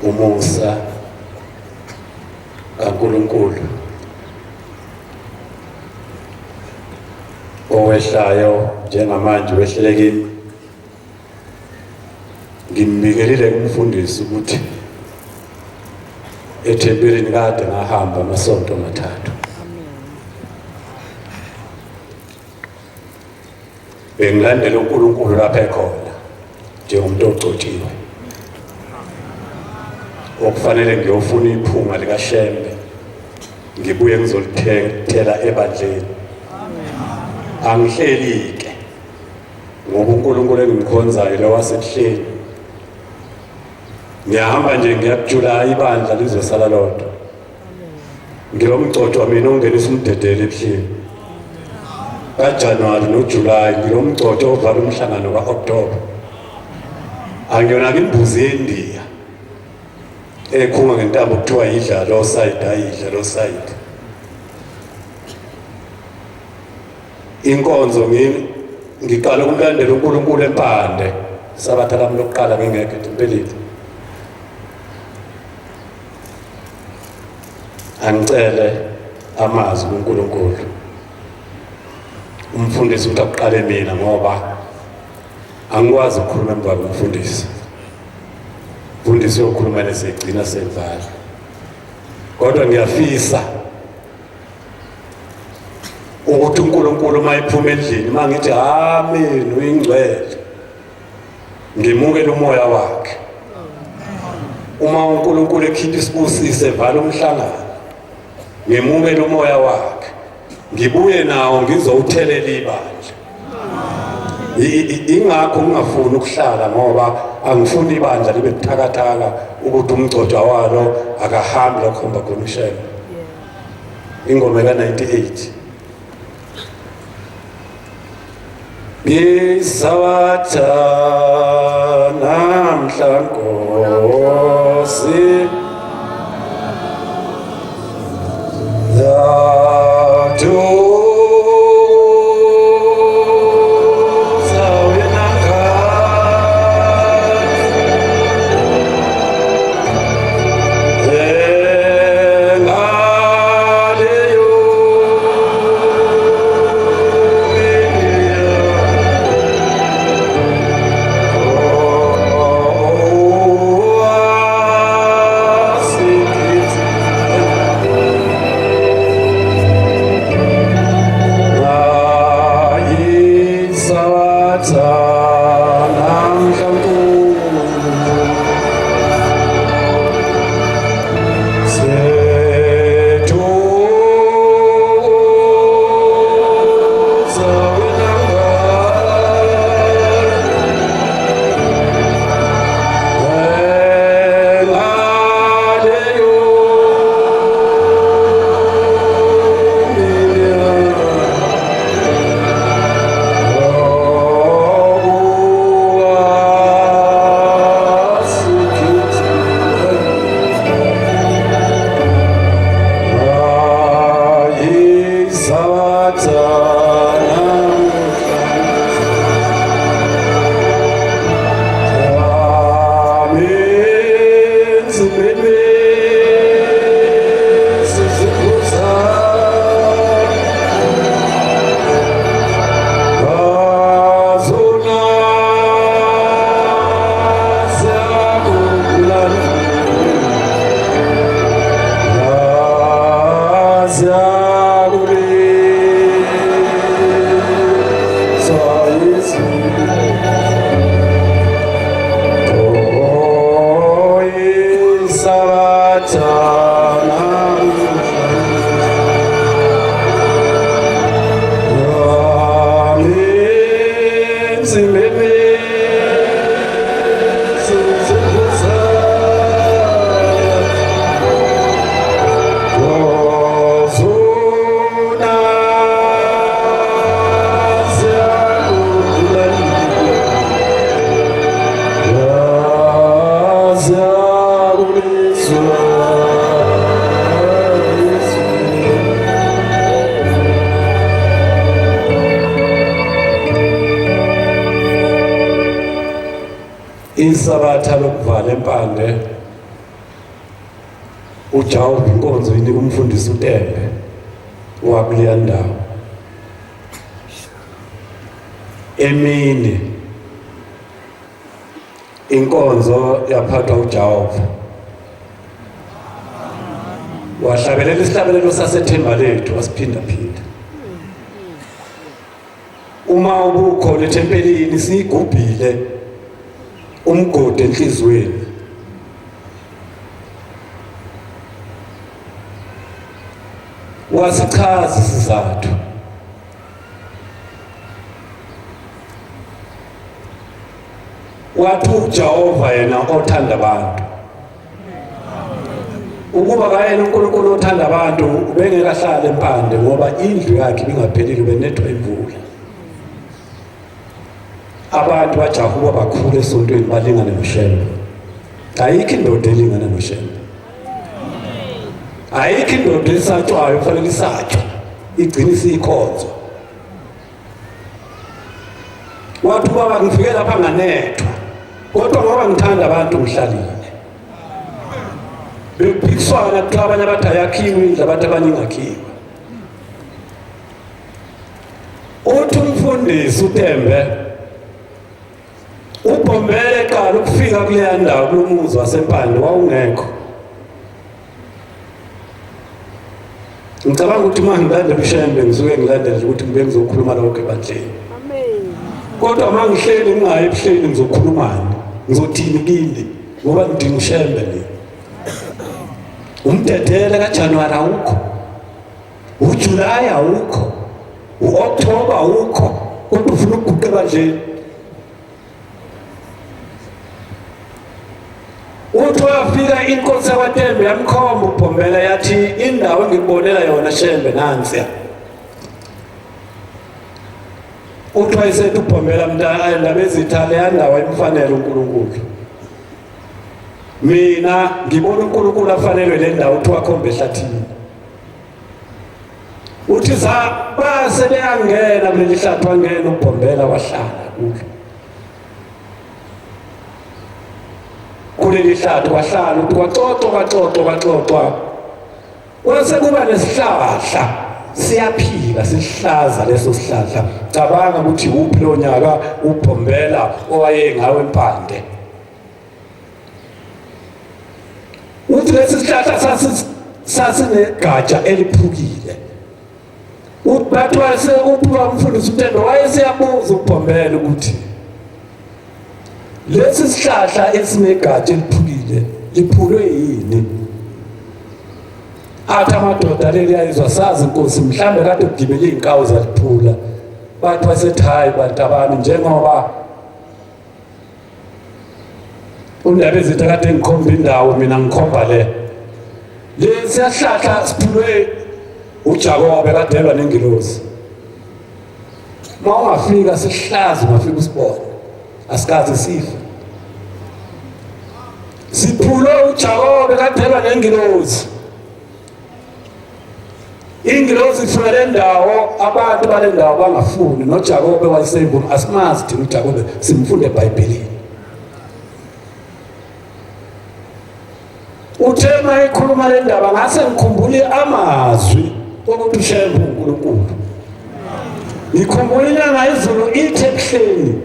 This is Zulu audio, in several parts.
Umusa kaNkulunkulu owehlayo njengamanje wehlele kimi. Ngimbikelile kumfundisi ukuthi ethempelini kade ngahamba amasonto amathathu. Bengilandela uNkulunkulu lapha ekhona njengomuntu ogcotshiwe okufanele ngiyofuna iphunga likaShembe, ngibuye ngizolithela ebandleni. Angihleli-ke ngoba uNkulunkulu engimkhonzayo lo wasebuhleni. Ngiyahamba nje ngiyakujula, ibandla lizosala lodwa. Ngilomgcotshwa mina ongenisa umdedelo ebuhleni kaJanuwari noJulayi, ngilomgcotshwa ovala umhlangano ka-Okthoba. Angiyona-ke imbuzi yendiya ekhunga ngentambo kuthiwa yidla lo side, ayidla lo side. Inkonzo ngiqala ukulandela uNkulunkulu empande sabatha lami lokuqala ngingekho ethempelini. Angicele amazwi kuNkulunkulu umfundisi ukuthi akuqale mina, ngoba angikwazi ukukhuluma emva komfundisi. Umfundisi uyokhuluma nesegcina sevala, kodwa ngiyafisa ukuthi uNkulunkulu uma ephuma endlini, uma ngithi amen uyingcwele, ngimukele umoya wakhe. Uma uNkulunkulu ekhipha isibusiso evala umhlangano, ngimukele umoya wakhe, ngibuye nawo ngizowuthelela ibandla. Ingakho ngingafuni ukuhlala, ngoba angifuni ibandla libe buthakathaka ukuthi umgcotshwa walo akahambi lokhomba khona uShembe. Ingoma ka-98 Ngisabatha namhla Nkosi, Isabatha lokuvala empande. UJawubi inkonzo inika umfundisi uTembe wakuleya ndawo. Emini inkonzo yaphathwa uJehova, wahlabelela isihlabelelo sasethemba lethu, wasiphinda phinda. Uma ubukhona ethempelini, siyigubhile umgodi enhlizweni. Wasichaza isizathu. Wathi uJehova yena othanda abantu, ukuba kayena uNkulunkulu othanda abantu ubengeke ahlale empande, ngoba indlu yakhe ibingaphelile, ubenethwa imvula. Abantu bajahuba bakhulu esontweni balingane noShembe. Ayikho indoda elingana noShembe, ayikho indoda esatshwayo, kufanele isatshwe igcine isiyikhonzo. Wathi ubaba, ngifike lapha nganethwa, kodwa ngoba ngithanda abantu ngihlalile. Bekuphikiswana, kuthiwa abanye abathi ayakhiwe indlu, abathi abanye ingakhiwe. Uthi umfundisi uTembe, ubhombele qala ukufika kuleya ndawo, kulomuzi waseMpande wawungekho. Ngicabanga ukuthi uma ngilandela uShembe ngisuke ngilandela ukuthi ngibe ngizokhuluma lokho ebandleni, kodwa uma ngihleli ngingayi ebuhleni ngizokhulumani, ngizothini kini, ngoba ngidinga uShembe mina. Umdedele kaJanuwari awukho, uJulayi awukho, u-Okthoba awukho, kodwa ufuna ukuguqa ebandleni. Uthi wafika inkosi yakwaTembe yamkhomba uBhombela, yathi indawo engikubonela yona Shembe nansiya. Uthi wayesethi uBhombela, mntana ndaba ezitha, leya ndawo imfanele uNkulunkulu, mina ngibona uNkulunkulu afanelwe le ndawo. Uthi wakhomba ehlathini. Uthi za base beyangena kuleli hlathi, wangena uBhombela wahlala kulo kuleli hlathi, wahlala. Uthi kwaxoxwa, kwaxoxwa, kwaxoxwa, kwase kuba nesihlahla siyaphila, sihlaza leso sihlahla. Cabanga ukuthi uphi lo nyaka uBhombela owayengawe empande. Uthi lesi sihlahla sasinegatsha eliphukile. Uthi bathi wase uphiwa umfundisi uTembe, wayeseyabuza uBhombela ukuthi lesi sihlahla esinegatsha eliphukile liphulwe yini? Athi amadoda, leli ayizwa sazi inkosi, mhlambe kade kugibele iy'nkawu zaliphula. Bathi wasethi, hayi bantabami, njengoba undaba ezithi kade ngikhomba indawo, mina ngikhomba le lesiyahlahla siphulwe uJakobe kadelwa nengilosi. Uma ungafika sihlaza, ungafika usibone, asikaze sife. Siphulwe uJakobe kadelwa nengilosi. Ingilosi ifuna le ndawo, abantu bale ndawo bangafuni. NoJakobe wayeseyibona, asimazi thina uJakobe, simfunde eBhayibhelini. Uthe uma ekhuluma le ndaba ngase ngikhumbule amazwi okuthi uShembe uNkulunkulu. Ngikhumbula inyanga izulu ithe ebuhleni,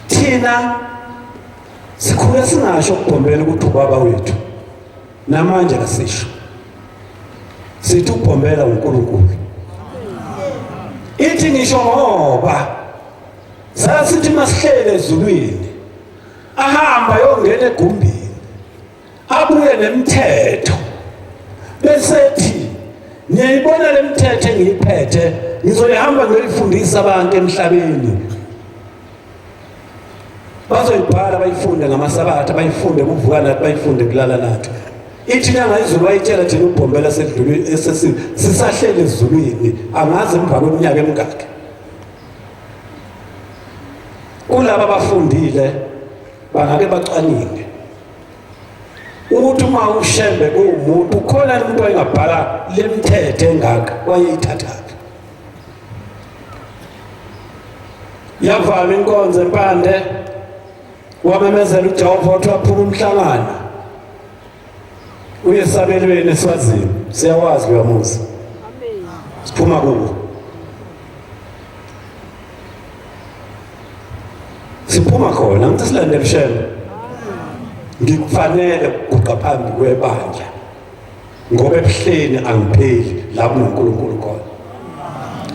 thina sikhule singasho ukubhombela ukuthi ubaba wethu. Namanje kasisho, sithi ukubhombela uNkulunkulu. Ithi ngisho ngoba sasithi masihlele ezulwini, ahamba yongena egumbini, abuye nemithetho, besethi niyayibona le mithetho engiyiphethe, ngizoyihamba ngiyoyifundisa abantu emhlabeni, bazoyibhala bayifunde ngamasabatha, bayifunde kuvuka nathi, bayifunde kulala nathi. Ithi inyanga izulu wayitshela thina ubhombela sedlulwini, sisahlele ezulwini, angazi emva kweminyaka emingaki. Kulaba abafundile bangake bacwaninge ukuthi uma uShembe kuwumuntu, ukhona umuntu wayengabhala lemthetho engaka, wayeyithathaphi? Yavalwa inkonzo empande, wamemezela uJehova, wathi waphuma umhlangano. Uyesabelweni eSwazini, siyawazi loya muzi. Siphuma kuwo. Siphuma khona, ngithi silandele uShembe. Ngikufanele ukuguqa phambi kwebandla ngoba ebuhleni angipheli la kunoNkulunkulu khona.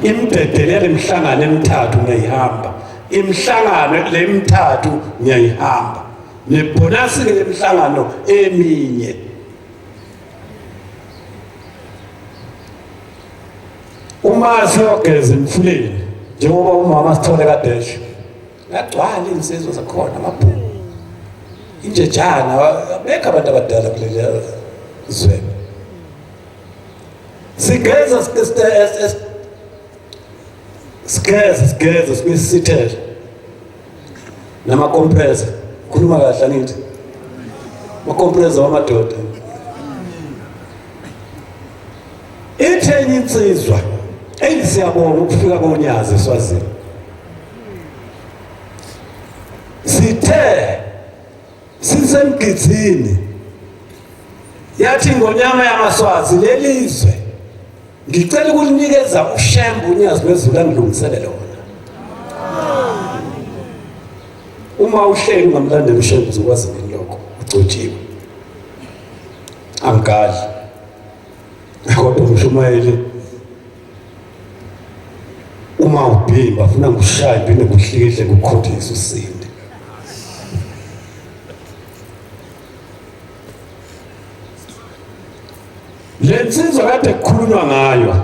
Imidedele yalemihlangano emithathu ngiyayihamba. Imihlangano lemithathu ngiyayihamba. Nebhonasi-ke lemihlangano eminye. Uma siyogeza emfuleni njengoba umama sithole kadeshe ngagcwala iy'nsizwa zakhona amabhuku injejana abekho abantu abadala kuleli zwe sigeza sigeza sigeza sibuye sisithele namakompressor khuluma kahle angithi amakompressor wamadoda Ithe enye insizwa eyi siyabonga ukufika konyazi eSwazini. Sithe sisemgidini yathi ngonyama yamaswazi lelizwe ngicela ukulinikeza uShembe unyazi lwezulu angilungisele lona. Uma uhleli ungamlandela uShembe uzokwazi nini lokho ugcotshiwe. Angigadli. Kodwa umshumayeli uma ubhimba funa ngikushaye phinde ngikuhlikihle ngikukhothise usinde. Le nsizwa kade kukhulunywa ngayo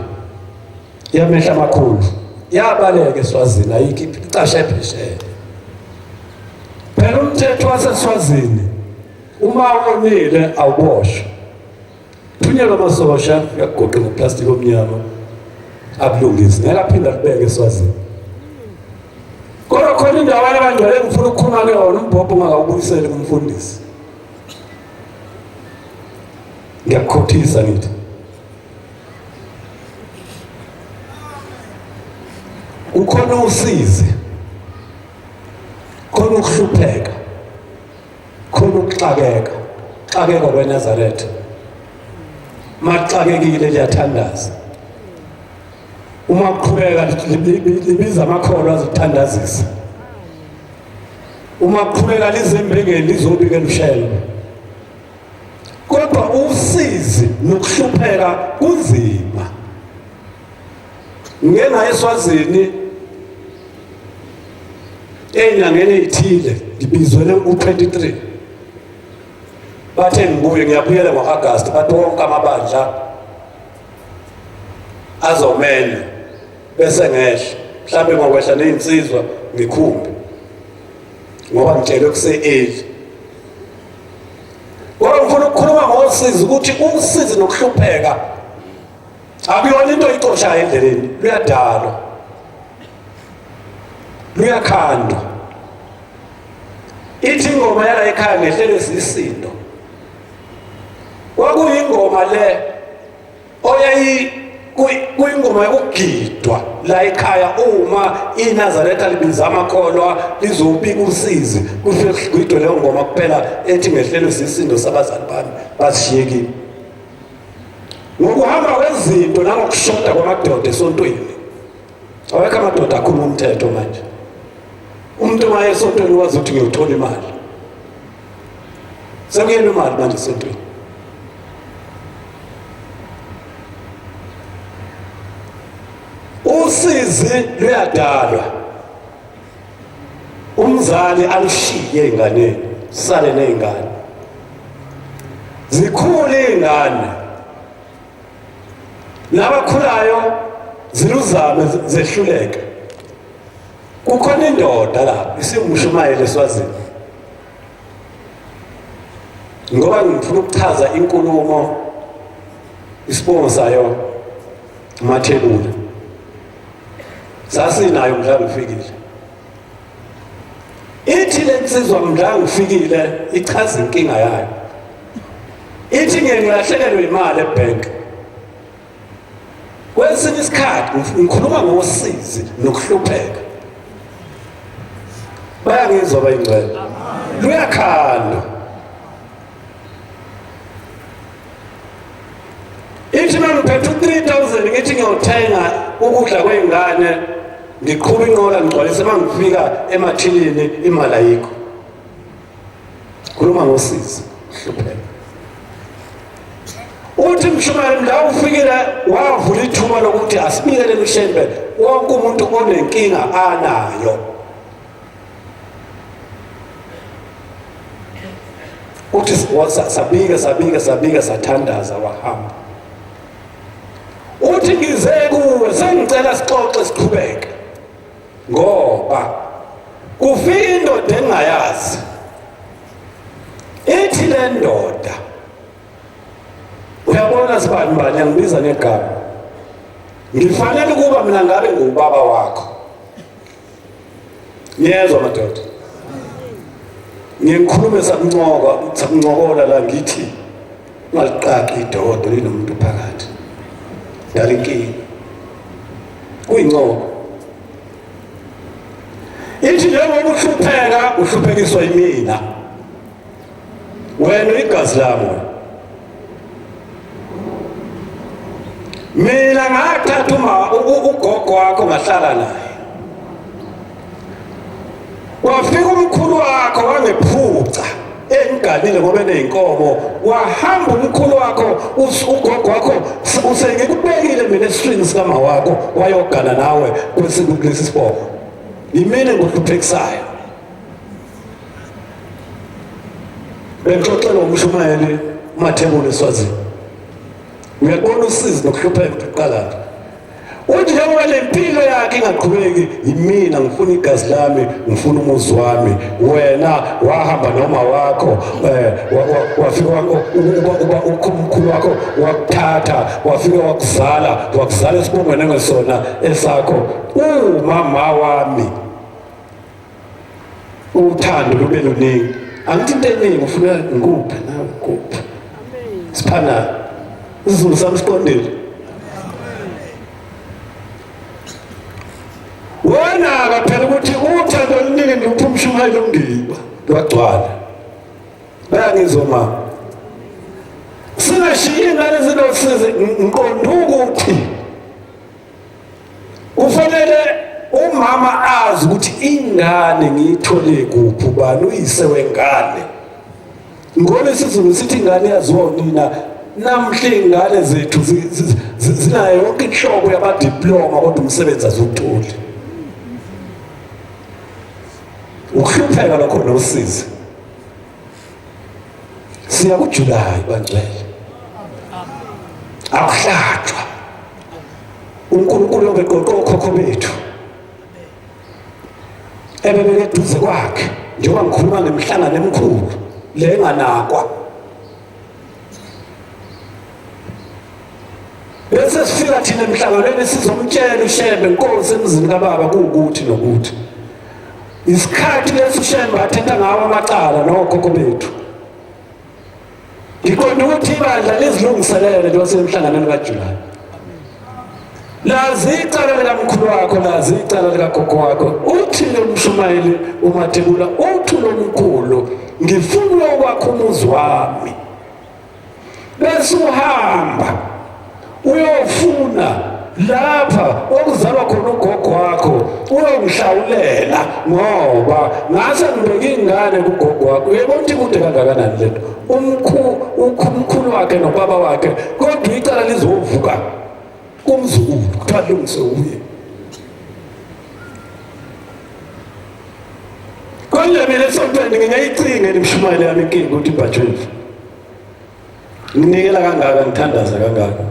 yamehla amakhulu yabaleka eSwazini ayikho icashe phesheya. Phela umthetho waseSwazini uma wonile awuboshwa. Thunyelwa amasosha uyakugoqa ngoplastiki omnyama akulungise ngeke aphinde akubeke eSwazini. Kodwa khona indawo abangcwele engifuna ukukhuluma kuyona umbhobho ungakawubuyiseli kumfundisi. Ngiyakukhothisa ngithi kukhona usizi, khona ukuhlupheka khona ukuxakeka xakeka kweNazaretha maxakekile liyathandaza uma kuqhubeka libiza amakholwa azothandazisa uma kuqhubeka lizembekeni lizobikela uShembe kodwa usizi nokuhlupheka kunzima ngike ngaye eSwazini ey'nyangeni ey'thile ngibizwele u-23 bathe ngibuye ngiyabuyela ngo-agasti bathi wonke amabandla azomenywa bese ngehla mhlawumbe ngokwehla ney'nsizwa ngikhumbi ngoba ngitshelwe kuse-eli kodwa ngifuna ukukhuluma ngosizi ukuthi usizi nokuhlupheka akuyona into oyixoshayo endleleni luyadalwa luyakhandwa ithi ingoma yala ekhaya ngehlelo zisindo kwakuyingoma le oyayi kuyingoma yokugidwa la ekhaya uma iNazaretha libiza amakholwa lizobika usizi kufike kugidwe leyo ngoma kuphela ethi ngehlelo zisindo sabazali bami basishiye kimi Ngokuhamba kwezinto nangokushoda kwamadoda esontweni. Awekho amadoda akhuluma umthetho manje. Umuntu uma esontweni wazi ukuthi ngiyothola imali. Sekuyena imali manje esontweni. Usizi luyadalwa. Umzali alushiye enganeni, sale nezingane. Zikhule izingane. Nabakhulayo ziluzame zehluleke. Kukhona indoda lapha isingumshumayeli eSwazini. Ngoba ngifuna ukuchaza inkulumo isibongo sayo Mathebula. Sasinayo mhla ngifikile. Ithi le nsizwa mhla ngifikile ichaza inkinga yayo. Ithi ngiye ngilahlekelwe imali ebank. Kwesinye isikhathi ngikhuluma ngosizi nokuhlupheka. Bayangizwa bayingcwele. Luyakhandwa. Ngithi ngiyothenga ukudla kwey'ngane, ngiqhuba inqola ngigcwalise, uma ngifika emathilini imali ayikho. Khuluma ngosizi, hlupheka. Uthi mshumayeli la ufikile wavula ithuba lokuthi asibikele uShembe wonke umuntu onenkinga anayo. Uthi sabika sabika sabika sathandaza wahamba. Uthi ngize kuwe sengicela sixoxe siqhubeke ngoba kufika indoda engayazi. Ithi le ndoda uyabona sibani bani angibiza ngegama ngifanele ukuba mina ngabe ngubaba wakho. Niyezwa madoda, ngikhulume sakuncoka sakuncokola la ngithi ungaliqaqi idokodo linomuntu phakathi, dala inkinga kuyincoko. Ithi njengoba uhlupheka uhluphekiswa yimina, wena igazi lami. Mina ngathatha uma ugogo wakho ngahlala naye, wafika umkhulu wakho wangephuca engiganile ngoba eneyinkomo, wahamba umkhulu wakho ugogo wakho usengikubekile mina esiswini sikama wakho wayogana nawe kulesi sibongo. Yimina engikuhluphekisayo. Bengixoxela umshumayeli uMathebula eSwazini. Uyabona usizi nokuhlupheka ukuthi kuqalaphi. Uthi njengoba le mpilo yakhe ingaqhubeki, yimina ngifuna igazi lami, ngifuna umuzi wami. Wena wahamba noma wakho wafika uba umkhulu wakho wakuthatha, wafika wakuzala, wakuzala esibongweni engesona esakho. Umama wami uthando lube luningi. Angithi into eningi ufuna ngikuphe nawe ngikuphe. Siphana isiZulu sami siqondile. Wona phela ukuthi uthando oluningi ngilupha umshumayeli omndiba lwagcwala. Bayangizwa ma. Singashiyi ingane zinosizi ngiqonda ukuthi kufanele umama azi ukuthi ingane ngiyithole kuphi, ubani uyise wengane. Ngoba isiZulu sithi ingane yaziwa unina. Namhla iy'ngane zethu zinayo yonke inhlobo yamadiploma kodwa umsebenzi aziwutholi. Ukuhlupheka lokho nosizi. Siya kuJulayi bangcwele, akuhlatshwa. uNkulunkulu yobeqoqa okhokho bethu ebebeke eduze kwakhe, njengoba ngikhuluma ngemhlangano emikhulu le enganakwa. Bese sifika thina emhlanganweni sizomtshela uShembe, Nkosi emzini kababa kuwukuthi nokuthi. Isikhathi lesi uShembe athetha ngawo amacala nokhokho bethu. Ngiqonda ukuthi ibandla lizilungiselele njengoba sisemhlanganweni kaJulayi. Lazi icala likamkhulu wakho, lazi icala likagogo wakho. Uthi lo mshumayeli uMathebula, uthi lo mkhulu, ngifuna ukwakha umuzi wami. Bese uhamba uyofuna lapha okuzalwa khona ugogo wakho uyongihlawulela ngoba ngase ngibeke ingane kugogo wakho. Uyebona ukuthi kude kangakanani lento. Umkhulu wakhe nobaba wakhe, kodwa icala lizovuka kumzukulu kuthiwa lungise uye. Konje mina esontweni ngingayicinga imshumayelo yami inkinga ukuthi ibhajwe. Nginikela kangaka, ngithandaza kangaka.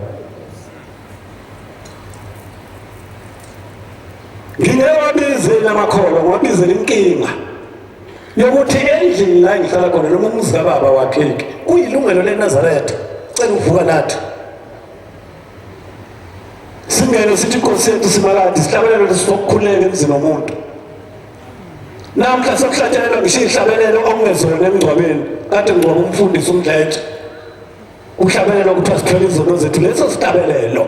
Ngingewabizeli amakholwa, ngiwabizela inkinga yokuthi endlini la engihlala khona noma umuzi kababa wakheki kuyilungelo leNazaretha. Cela ukuvuka nathi singene sithi inkosi yethu simakade, sihlabelelo sokukhuleka emzini womuntu. Namhla sekuhlatshelelwa ngisho ihlabelelo okungezona emngcwabeni. Kade ngcwaba umfundisi uMdletshe, kuhlabelelwa kuthiwa sithwele izono zethu. Leso sihlabelelo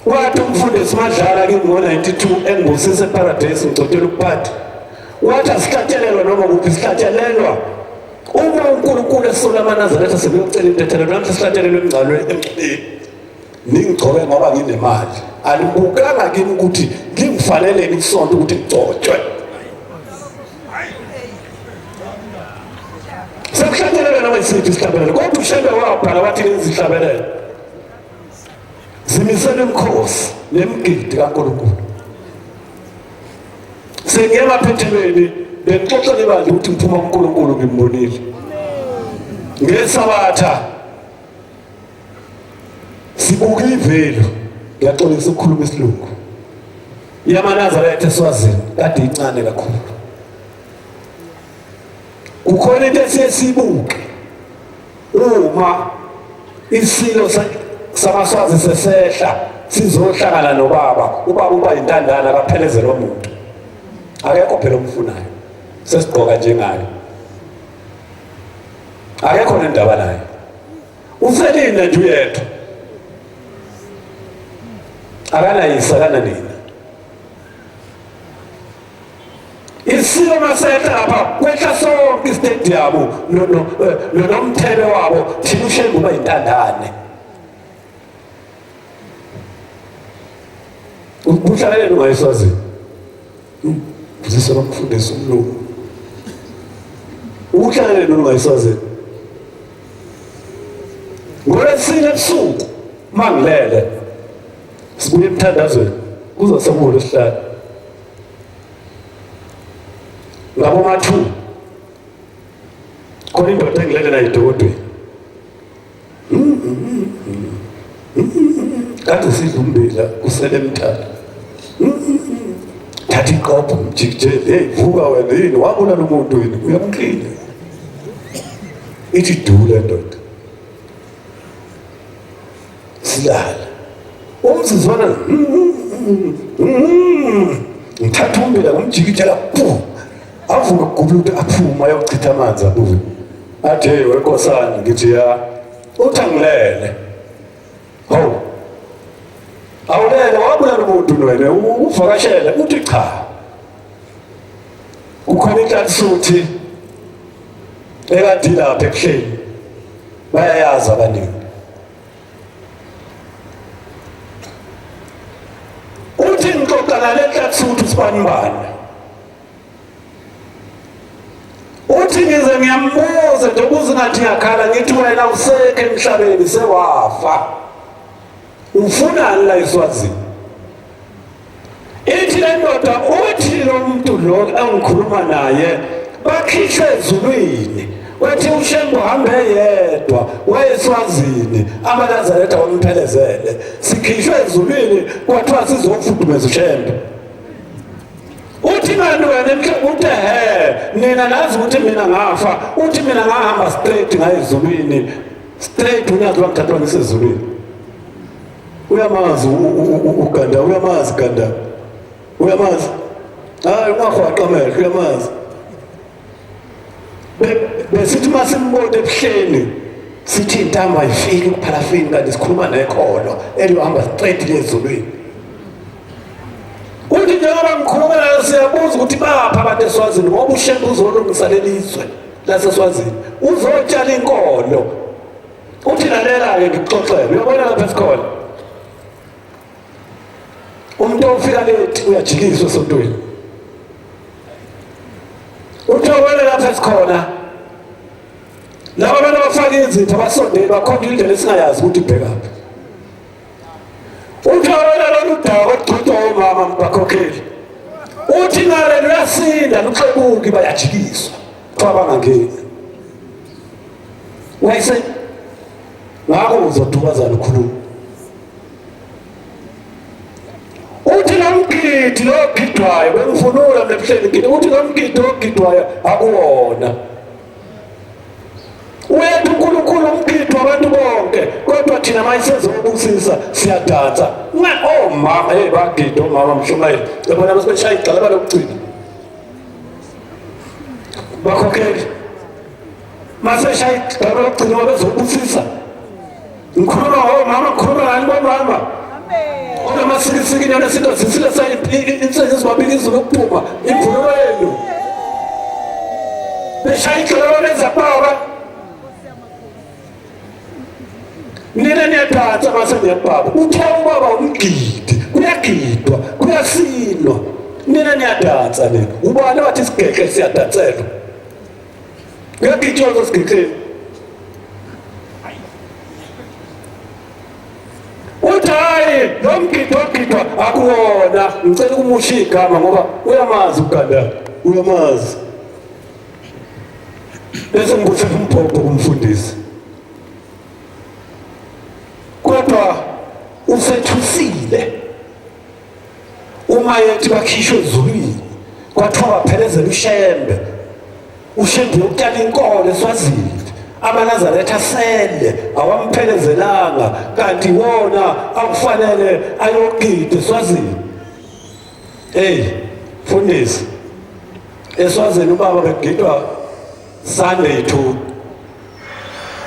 wathi umfundisi Madlala kimi ngo-92 engibusise eParadise ngigcotshela ukuphatha, wathi asihlatshelelwa noma kuphi, sihlatshelelwa uma uNkulunkulu esola amaNazaretha sebeyocela intethelelo. Namhla sihlatshelelwa emngcwabeni. Ningigcobe ngoba nginemali. Anibukanga kimi ukuthi ngingifanele isonto ukuthi ngigcotshwe. Sekuhlabelela noma isiphi isihlabelelo kodwa uShembe wabhala wathi lezi zihlabelelo zimisele imikhosi nemigidi kaNkulunkulu. Sengiye emaphethelweni bengixoxa nebandla ukuthi ngiphuma kuNkulunkulu ngimbonile. NgeSabatha sibuka ivelu, ngiyaxolisa ukukhuluma isilungu. YamaNazaretha eSwazini kade incane kakhulu. Kukhona into esiye sibuke uma isilo samaSwazi sesehla sizohlangana nobaba, ubaba uba intandane akaphelezelwa muntu, akekho phela omfunayo, sesigqoka njengayo, akekho nendaba naye, uselina nje uyedwa, akanayise akananina. Isilo masehla lapha kwehla sonke istadium nomthebe wabo thina uShembe uba intandane. Kuhlaleleni ungayiswazini Ngizisa bamfundisa umlungu. Ukuhlaleleni ungayiswazini. Ngolwesine ebusuku mangilele sibuye emthandazweni kuzosemulo sihlala ngabo ma-2 khona indoda engilele nayo edokodweni kade sidla umbila kusele emthatha thatha iqopho mjikijele hey vuka wena yini wabulala umuntu yini uyamklina ithi dula ndoda silala umzuzwana ngithatha umbila ngumjikijela pu avuke gubula ukuthi aphume ayochitha amanzi abuye athi hey wenkosana ngithi ya uthi angilele hawu awulele wabulala umuntu wena uvakashele uthi cha kukhona inhlansuthi ekade ilapha ebuhleni bayayazi abaningi uthi ngixoxa nale nhlansuthi usibanibani uthi ngize ngiyambuza nje ukuze ngathi ngiyakhala ngithi wena usekho emhlabeni sewafa ufunani la eSwazini ithi le ndoda uthi lo muntu lo engikhuluma naye bakhishwe ezulwini wathi uShembe uhambe yedwa wayeswazini amaNazaretha wamphelezele sikhishwe ezulwini kwathiwa sizofudumeza uShembe uthi kanti wena emhlabeni uthi he nina nazi ukuthi mina ngafa uthi mina ngahamba straight ngaye ezulwini straight unyazi lwangithathwa ngisezulwini uyamazi uganda uyamazi ganda uyamazi hayi ungahwaqa amehlo uyamazi besithi uma simbona ebuhleni sithi intambo ayifiki kuphalafini kanti sikhuluma nekholwa eliyohamba straight lezulwini uthi njengoba ngikhuluma nayo siyabuza ukuthi baphi abantu eswazini ngoba uShembe uzolungisa leli zwe laseswazini uzotshala inkolo uthi lalela-ke ngikuxoxele uyabona lapha esikhona umuntu ofika late uyajikiswa esontweni uthi uyabona lapha esikhona laba bantu abafaka izipho abasondeli bakhonda indlela esingayazi ukuthi ibhekaphi uthi uyabona lolu daba olugxutshwa omama bakhokheli uthi ngale luyasinda luxebuki bayajikiswa kuthiwa bangangeni wayese ngakho uzodubazana ukhuluma uthi lo mgidi lo ogidwayo bengivunula mina ebuhleni ngidi uthi lo mgidi ogidwayo akuwona Uyethu uNkulunkulu umgidi wabantu bonke kodwa thina mayisezobusisa siyadansa omama hey bagida omama mshumayeli yabona basebeshaya igxalaba lokugcina bakhokheli maseshaya igxalaba lokugcina wabezobusisa ngikhuluma ngomama ngikhuluma ngani bomama onamasikisikini onesinto zisile insizwa zibabili izulu ukuphuma imvunulo yenu beshaya igxalaba benza baba Nina niyadansa mase niyababa. Uthe ubaba umgidi, kuyagidwa, kuyasinwa. Nina niyadansa nina. Ubani wathi isigekle siyadanselwa? Kuyagijwa sigekleni. Uthi hayi lo mgidi wagidwa akuwona. Ngicela ukumusha igama ngoba uyamazi uGandana. Uyamazi. Bese ngikuthe umbhobho kumfundisi. Kodwa usethusile uma yethi bakhishwe ezulwini kwathiwa baphelezela uShembe uShembe uyokutshala inkolo eSwazini amaNazaretha asele awamphelezelanga kanti wona akufanele ayogida eSwazini. Hey mfundisi, eSwazini ubaba bekugidwa Sunday to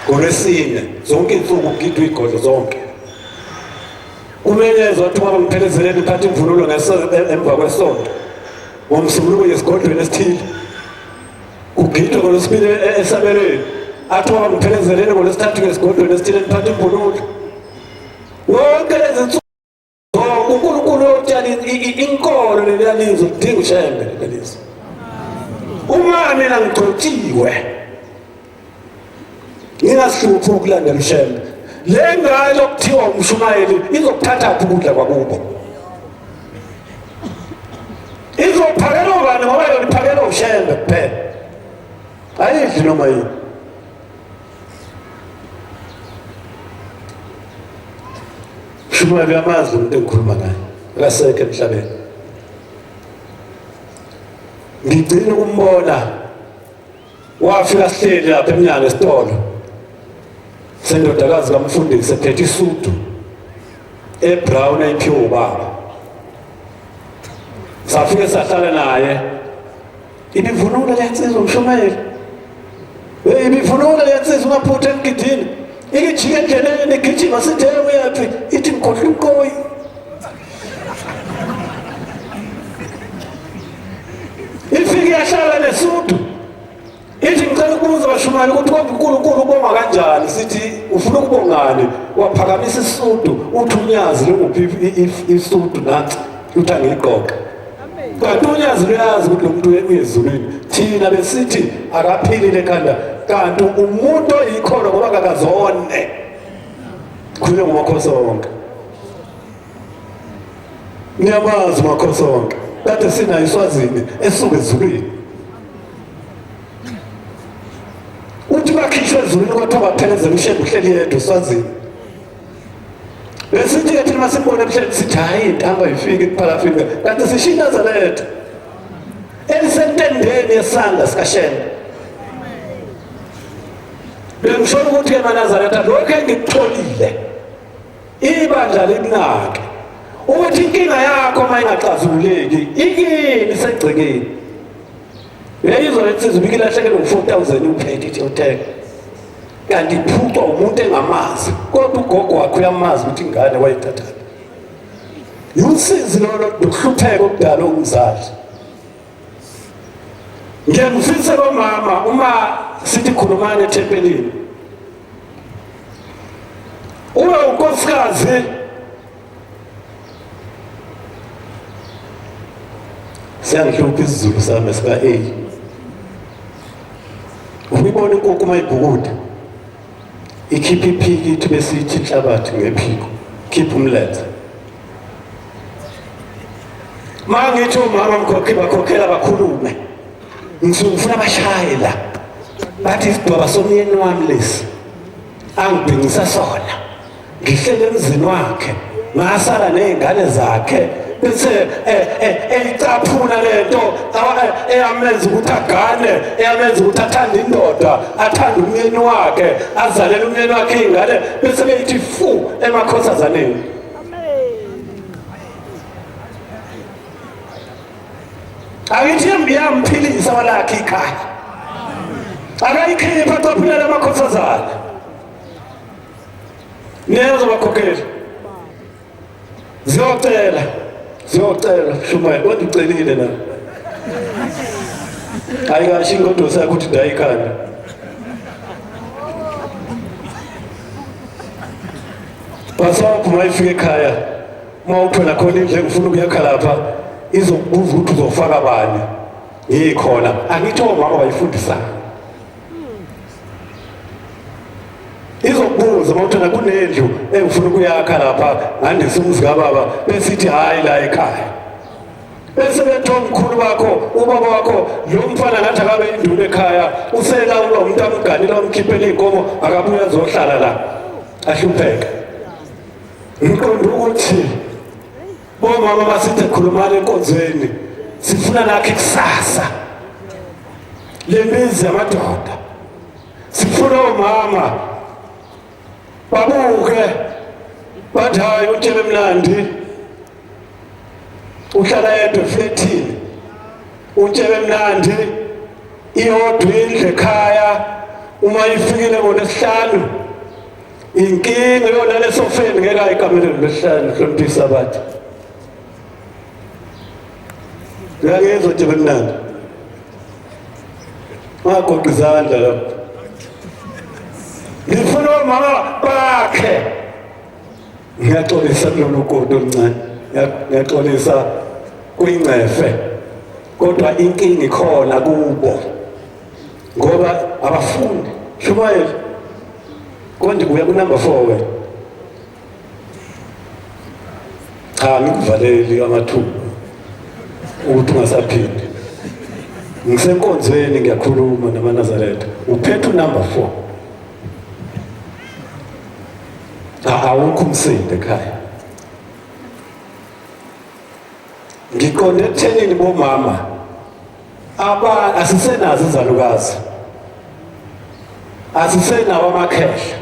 ngolwesine zonke insuku kugidwa igodlo zonke. Kumenyezwa wathi ubaba ngiphelezeleni ngiphathe imvunulo emva kwesonto ngomsombuluko yesigodlweni esithile kugidwa ngolwesibili esabelweni athi ubaba ngiphelezeleni ngolwesithathu ngesigodlweni esithile ngiphathe imvunulo wonke lezi nsuku uNkulunkulu uyotshala inkolo leliya lizwe lidinga uShembe leliya lizwe. Uma mina ngigcotshiwe ngingahluphi ukulandela uShembe, le ngane okuthiwa umshumayeli izokuthatha phi ukudla kwakubo? Izophakelwa ubani ngoba yona iphakelwa uShembe kuphela, ayidli noma yini. Shumayela uyamazi umuntu engikhuluma naye, akasekho emhlabeni. Ngigcina ukumbona wafika sihleli lapha emnyango esitolo sendodakazi kamfundisi ephethe isudu ebrown ayiphiwe ubaba. Safike sahlala naye, ibivunula leyansizwa umshumayeli. Hey, ibivunula leyansizwa ungaphutha emgidini, ikijika endleleni igijima sithe uyaphi, ithi ngikhohlwa umqoyi. Ifike yahlala nesudu ithi ngicela ukubuza bashumayeli ukuthi kodwa uNkulunkulu ubonga kanjani? Sithi ufuna ukubongani? Waphakamisa isudu uthi unyazi lunguphi isudu nansi uthi angiyigqoke. Kanti unyazi luyazi ukuthi lo muntu uyezulwini. Thina besithi akaphilile ekhanda, kanti umuntu oyikholwa ngoba kakazone. Khuluma ngomakhosi onke. Niyamazi umakhosi onke. Kade sinayo iSwazini esuka ezulwini. Uthi bakhishwe ezulwini kwathiwa baphelezela uShembe uhleli yedwa eSwazini. Besithi-ke thina masimbone emhleni sithi hhayi intamba ifike kuphalafika kanti sisho iNazaretha elisentendeni yesandla sikaShembe. Bengisho ukuthi-ke maNazaretha lokhu engikutholile ibandla likunake ukuthi inkinga yakho uma ingaxazululeki ikini isegcekeni. Uyayizwa le nsizwa ibike ilahlekelwe ngu-4,000 uphethe ithi yothenga kanti iphucwa umuntu engamazi, kodwa ugogo wakhe uyamazi ukuthi ingane wayithathaphi. Usizi lolo nokuhlupheka okudala umzali. Ngiye ngifise bomama uma sithi khulumani ethempelini, ube unkosikazi siyangihlupha isiZulu sami sika-A. Uyibona inkukhu uma ibhukuda ikhipha iphiki ithi besithi inhlabathi ngephiko, khipha umlenze. Ma ngithi omama mkhokhe bakhokhela bakhulume, ngisuke ngifuna bashaye la, bathi isidwaba somyeni wami lesi angibhincisa sona, ngihlele emzini wakhe ngasala nezingane zakhe bese eyicaphuna lento eyamenza ukuthi agane, eyamenza ukuthi athande indoda, athande umyeni wakhe, azalele umyeni wakhe izingane, bese beyithi fu emakhosazaneni. Akithi yamphilisa walakhe ikhaya, akayikhipha acaphunele amakhosazana. Niyezwa bakhokheli, ziyocela ziyocela shumayela kodwa ucelile na ayikasho ingodosi yakho ukuthi dayi ikhanda. Bhasobha uma ifika ekhaya uma ukhona khona indlu engifuna ukuyakha lapha izokubuza ukuthi uzofaka bani ngikhona angithi omama bayifundisana izokubuza uma uthona kunendlu engifuna ukuyakha lapha ngandisa umuzi kababa besithi hhayi la ekhaya bese bethi omkhulu bakho ubaba wakho lo mfana ngathi akabe induna ekhaya uselawulwa umuntu amganile wamkhiphela iy'nkomo akabuye azohlala la ahlupheke ngiqonda ukuthi bomama basithi khulumani enkonzweni sifuna lakhe kusasa lemizi yamadoda sifuna omama babuke bathi hayi utshebe mnandi uhlala yedwa eflethini utshebe mnandi iyodwa indlu ekhaya uma ifikile ngolwesihlanu inkinga yona lesofeni ngeke ayikameleni lwesihlanu hloniphisa abantu uyangizwa tshebe mnandi ungagoqi izandla lapho ngifuna omama bakhe Ngiyaxolisa kulolu godo oluncane, ngiyaxolisa kuyingcefe, kodwa inkinga ikhona kubo ngoba abafundi. Shumayela konje uya kunumber 4 wena. Cha, ngikuvaleli amathuba ukuthi ungasaphindi. Ngisenkonzweni ngiyakhuluma namaNazaretha. Uphethe unumber 4. Awukho umsindo ekhaya. Ngiqonde ekuthenini bomama aba asisenazo izalukazi, asisenawo amakhehla,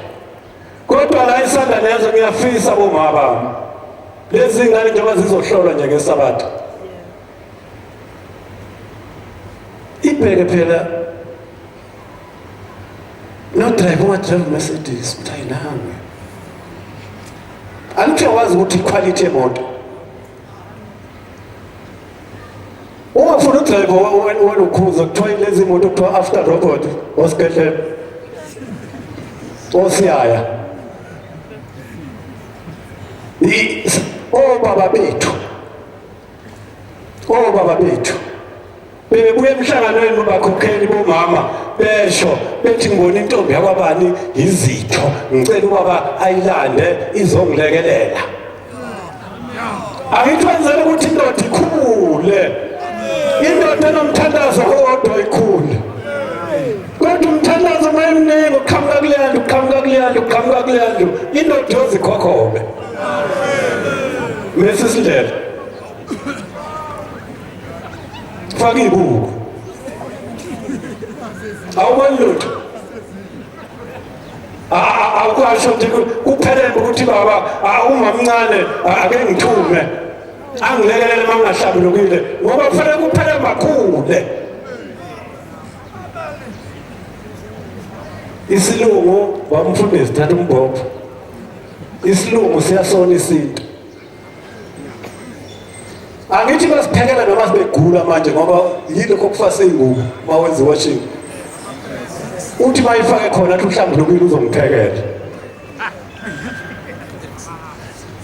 kodwa la isanda lezo ngiyafisa bomama bami lezi ngane njengoba zizohlolwa nje ngesabatha ibheke phela No drive ungadrive Mercedes mthayi nawe. Angithi uyawazi ukuthi iquality yemoto. Ungafuni udrive welukhuza kuthiwa lezi moto kuthiwa after robot osigedle osiyaya. Obaba bethu. Obaba bethu. Bebebuya emhlanganweni bakhokheli bomama besho bethi ngibona intombi yakwabani yizitho ngicela ubaba ayilande izongilekelela. Angithi wenzela ukuthi indoda ikhule. Indoda enomthandazo owodwa ikhule. Kodwa umthandazo mayemningi uqhamuka kuleya ndlu uqhamuka kuleya ndlu uqhamuka kuleya ndlu indoda yozikhokhobe. Mrs Ndlela faka ibuko awuboni lutho awukwasho ukuthi kuphelele ukuthi baba umamncane ake ngithume angilekelele uma ngingahlambulukile ngoba kufanele kuphele makhule isilungu wamfundisi thatha umbhobho isilungu siyasona isintu Angithi basiphekela noma sibegula manje ngoba yilokho okufasa iy'ngubo uma wenza iwashing. Uthi bayifake khona athi uhlambulukile uzongiphekela.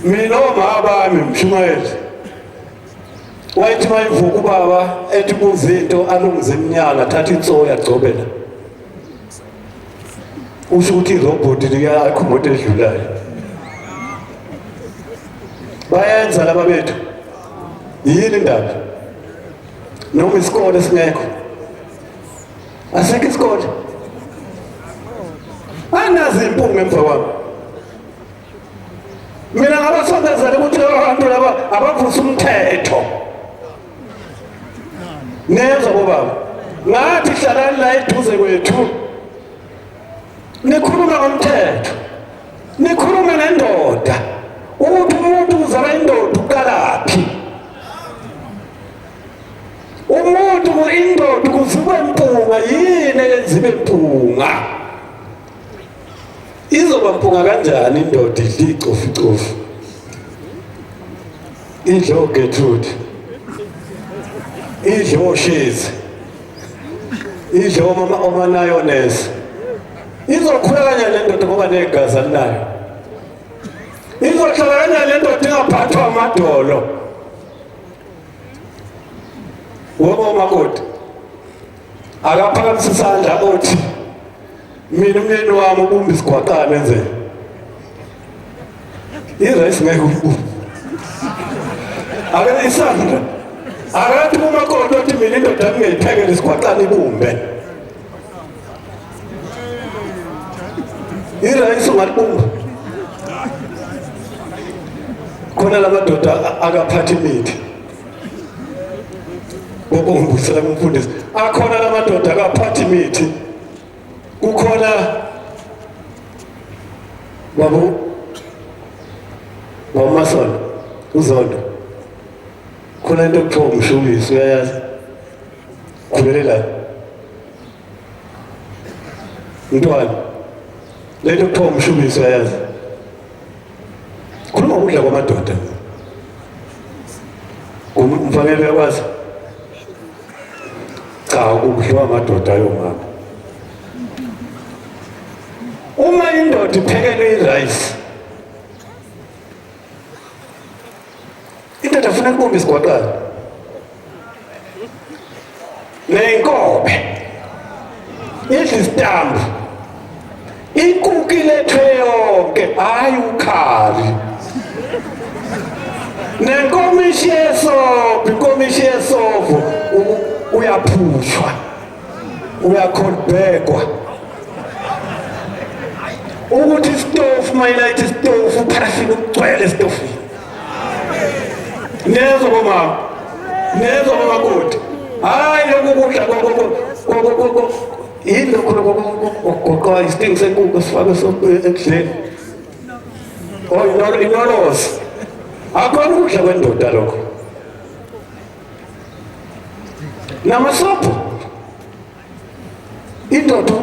Mina omama bami mshumayeli wayethi mayivuka ubaba ethi buza into alungise iminyaka athathe itsoya agcobela. Usho ukuthi irobhoti liyakho imoto edlulayo. Bayenza laba bethu. Yini indaba? Noma isikole singekho. Asikho isikole. Anazi impunga emva kwami. Mina ngabasondezela ukuthi laba bantu laba abavusa umthetho. Nezwa bobaba. Ngathi hlalani la eduze kwethu. Nikhuluma ngomthetho. Nikhuluma nendoda. Ukuthi umuntu uzala indoda uqalaphi? Umuntu indoda kuvuka impunga yini eyenza ibe mpunga? Izoba mpunga kanjani indoda idla icoficofi? Idla ogetrude. Idla oshizi. Idla omama omanayonese. Izokhula kanjani le ndoda ngoba negazi alinayo? Izohlala kanjani le ndoda ingaphathwa amadolo? Woba umakoti akaphakamisa isandla othi mina umyeni wami ubumba isigwaqane enze i-rice ngeke uyibumbe. Ake isandla akathi umakoti othi mina indoda yami ngiyiphekele isigwaqane ibumbe. Irayisi ungalibumba khona lamadoda akaphathi imithi bobongibuyisela kumfundisi akhona lamadoda akaphathi imithi kukhona babu babumasondo uzondo khona into ekuthiwa umshubisi uyayazi khulelela Mntwana, lento kuthiwa umshubisi uyayazi. Khuluma ukudla kwamadoda. Umfanele uyakwazi? Cha, ukudliwa amadoda ayomama. Uma indoda iphekelwe i-rice, indoda funa kubumba isigwaqana nenkobe idla isitambu inkukhu ilethwe yonke hhayi ukhari nenkomishi yesobho inkomishi yesovo uyaphushwa uyakholbhekwa ukuthi isitofu mayilayithi isitofu upharafini ugcwele esitofini Nezwa bomama. Nezwa bomakoti. Hayi lokhu kudla yini lokhu okugoqwa isitingi senkukhu sifake ekudleni. Oh inolosi. Akhona ukudla kwendoda lokho. Namasobho. Indoda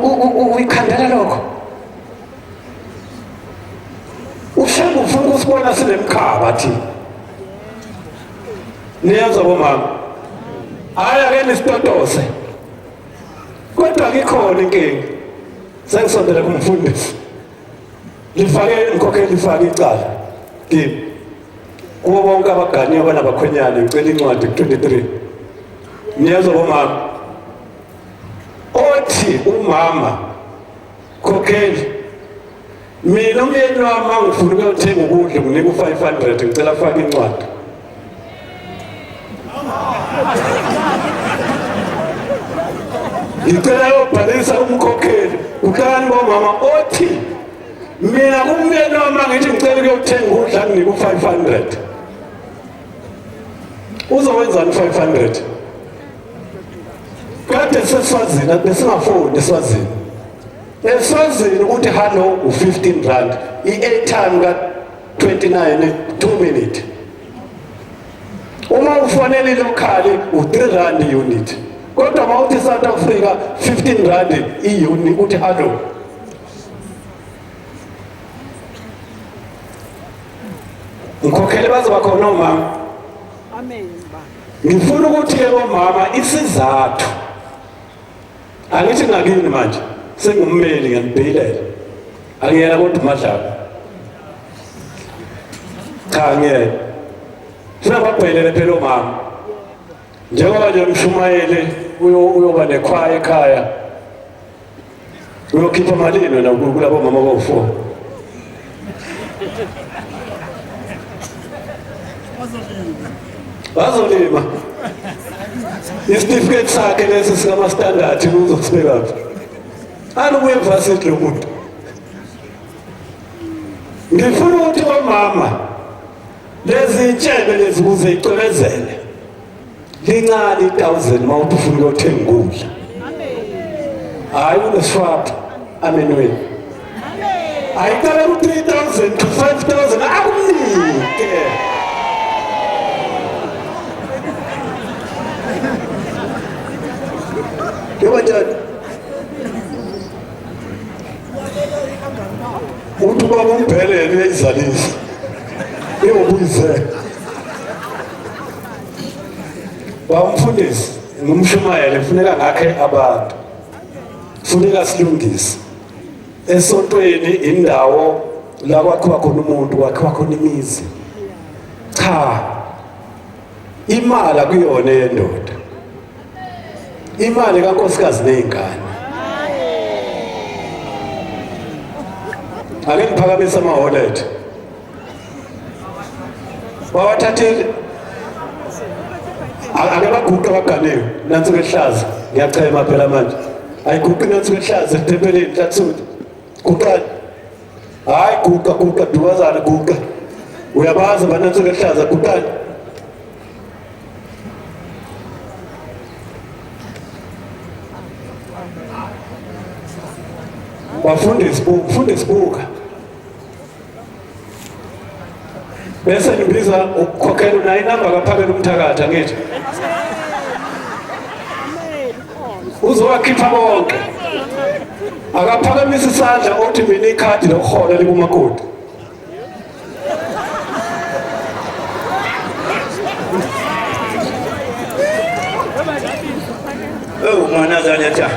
uyikhandela lokho. Ushembe ufuna ukusibona sinemkhaba thina. Niyezwa bomama. Hayi ake nisitotose. Kodwa kikhona inkinga. Sengisondele kumfundisi. Lifake ngikhokhele lifake icala. Kimi. Kubo bonke abaganiwe abanabakhwenyane ngicela incwadi ku-23. Niyezwa bomama. Othi umama khokheli mina umyeni wami angifuni ukuyothenga ukudla nginika u-500 ngicela afake incwadi. Ngicela yobhalisa umkhokheli uhlakani bomama othi mina kumyeni wami angithi ngicela ukuyothenga ukudla nginika u-500 uzowenzani u-500 kade seswazini besingafundi eswazini eswazini ukuthi hello u-15 rand i-airtime ka-29 2 minute uma ufonela ilokhali u-3 rand unit kodwa uma uthi South Africa 15 rand i-unit uthi hello ngikhokhele bazoba khona omama amen baba ngifuna ukuthi ke bomama isizathu angithi ngakini manje sengummeli ngiyanibhilela angiyena kodwa umadlaba cha ngiyena funa babhayelele phela omama njengoba nje umshumayeli uyoba nekhwaya ekhaya uyokhipha malini wena kulabo mama bawu-four bazolima isitifiketi sakhe lesi sikama-standard uzosibekaphi alubuye evasithi lo muntu ngifuna ukuthi omama lezi ntshebe lezi ukuze icwebezele lincane i-thousand uma uthi ufuna ukuyothenga ukudla hhayi uneswapha amenweni ayiqale ku-3000 to 5000 akunike yoba njani uthi ubaba umbhelele uyayizalisa iyobuyisela Bamfundisi ngumshumayeli kufuneka ngakhe abantu funeka silungise esontweni indawo La kwakhiwa khona umuntu, kwakhiwa khona imizi. Cha, imali akuyona yendoda, imali kankosikazi nezingane. Ake ngiphakamise amaholet bawathathile, ake baguqe baganiwe. Nansi kehlaza, ngiyachema phela manje. Ayiguqi nansi kehlaza ethempelini hlathuthi. Guqani, hayi, guqa, guqa, dukazana, guqa. Uyabazi banansi kehlaza, guqani. Bafundisi, mfundisi, buka bese ngibiza ukukhokhela unayo inamba kaphakela umthakathi, angithi uzowakhipha bonke. Akaphakamisa isandla othi mina ikhadi lokuhola likumakoti. Oh, Manazaretha.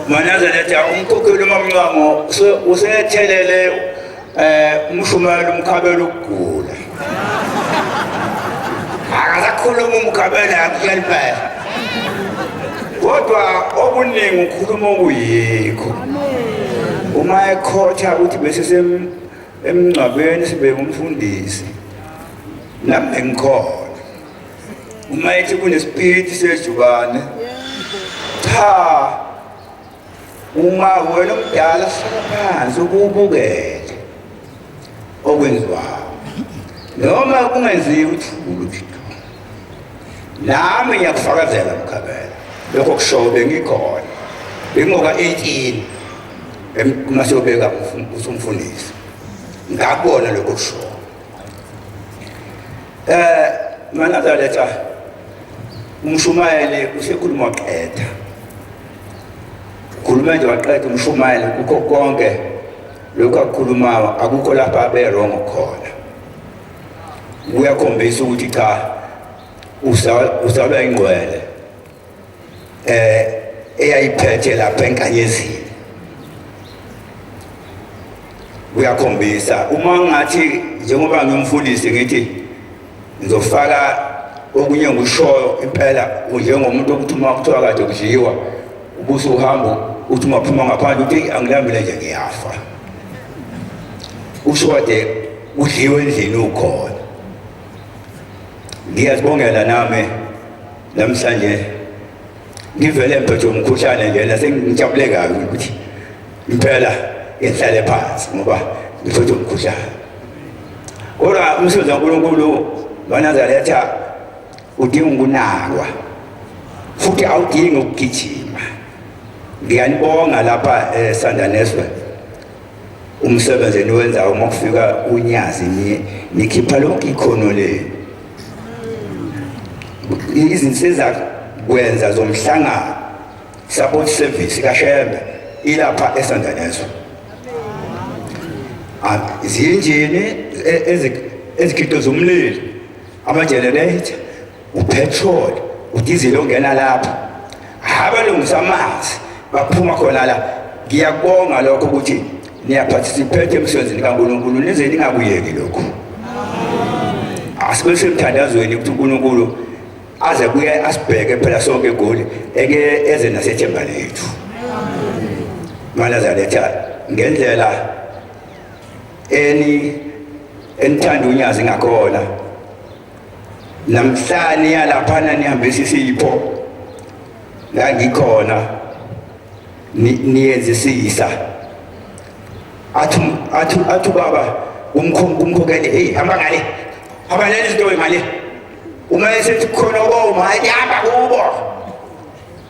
Manazaretha, umkhokheli uMamncwango usethelele umshumayeli umkhabela ukugula. Akasakhuluma umkhabela akuyalibela. Kodwa okuningi ukhuluma okuyikho. Uma ekhotha ukuthi bese sem emngcwabeni sibeke umfundisi. Nami bengikhona. Uma ethi kunesipiti sejubane, cha, uma wena omdala hlala phansi ukubukele okwenziwayo noma kungenziwa uthuli. Nami ngiyakufakazela mkhabela lokho kushoyo, bengikhona, bengoka 18 uma siyobeka usumfundisi, ngakubona lokho kushoyo. Manazaretha, umshumayeli usekhuluma waqeda, khuluma nje waqeda umshumayeli. Kukho konke lokhu akukhulumayo, akukho lapha abe wrong khona. Kuyakhombisa ukuthi cha, uzalwa ingcwele eyayiphethe lapha enkanyezini. Kuyakhombisa uma ngathi njengoba ngimfundisi ngithi ngizofaka okunye ngikushoyo impela, njengomuntu okuthi uma kuthiwa kade kudliwa ubusuhamba uthi ungaphuma ngaphandle uthi angilambile nje ngiyafa, usho kade kudliwe endlini ukhona. Ngiyazibongela nami namhlanje ngivele ngiphethe umkhuhlane njena, sengijabule kabi ukuthi impela ngihlale phansi ngoba ngiphethe umkhuhlane. Kodwa umsebenzi kaNkulunkulu waNazaretha udinga ukunakwa futhi awudingi ukugijima. Ngiyanibonga lapha eSandaneswe, umsebenzi eniwenzayo. Uma kufika unyazi nikhipha lonke ikhono lenu, izinsiza kwenza zomhlangano, support service kaShembe ilapha eSandaneswe. Zinjini ezikhiqiza umlilo, ama-generator, upetrol, udizili ongena lapha, abalungisa amanzi baphuma khona la. Ngiyakubonga lokho ukuthi niyaparticipate emsebenzini kaNkulunkulu, nize ningakuyeki lokhu. Asibe semthandazweni ukuthi uNkulunkulu aze kuye asibheke phela sonke eGoli, eke eze nasethemba lethu Manazaretha ngendlela eni enithanda unyazi ngakhona. Namhlanje yalaphana nihambisa isipho, ngangikhona, niyenzisisa. Athi ubaba umkhokheli, hey, hamba ngale, hamba lezi zinto ngale. Uma esethi khona koma, hamba kubo,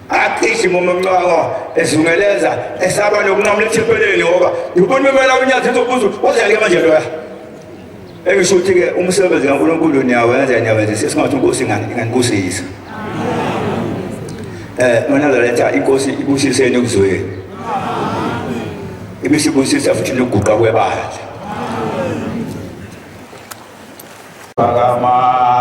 agijima umncwango ezungeleza esaba nokunqamula ethempeleni ngoba ngibona bemela unyathi ezobuza wazalike manje loya. Engisho ukuthi-ke umsebenzi kaNkulunkulu niyawenza, niyawenzisa, singathi inkosi inganibusisa. Manazaretha, inkosi ibusiseni ekuzweni, ibisibusisa futhi nokuguqa kwebandla. Phakama.